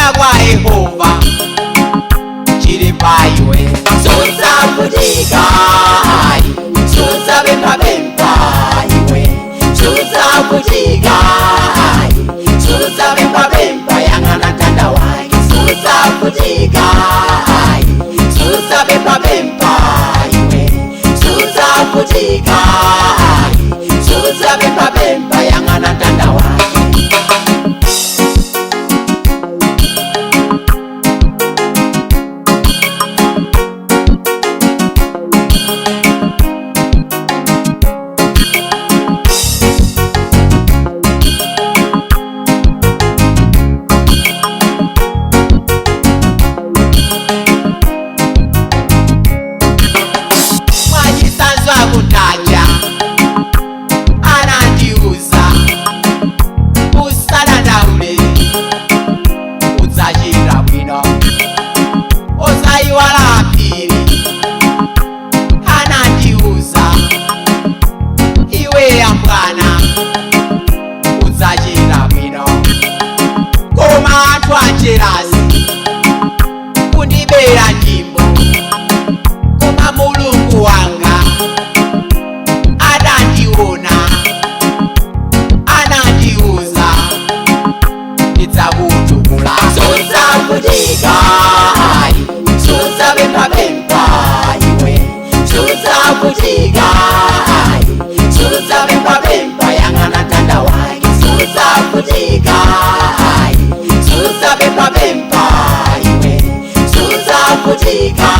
Chikonda kwa Yehova chili pa iwe. Suzavutika, suzapemphapempha iwe, suzavutika, suzapemphapempha. Yang'ana mtanda wake. Suzavutika, suzapemphapempha iwe, suzavutika, suzapemphapempha. Yang'ana mtanda wake. Mwachisanzo, akutaja anandiuza, usadandaule, udzachita bwino. Osayiwala phiri anandiuza, iwe yambwana, udzachita bwino. Koma anthu acherasi kundibera nyimbo, koma Mulungu wanga adandiona, anandiuza, ndidzakutukula. Suzavutika, suzapemphapempha iwe, suzavutika, suzapemphapempha. Yang'ana mtanda wake. Suzavutika, suzapemphapempha iwe, suzavutika.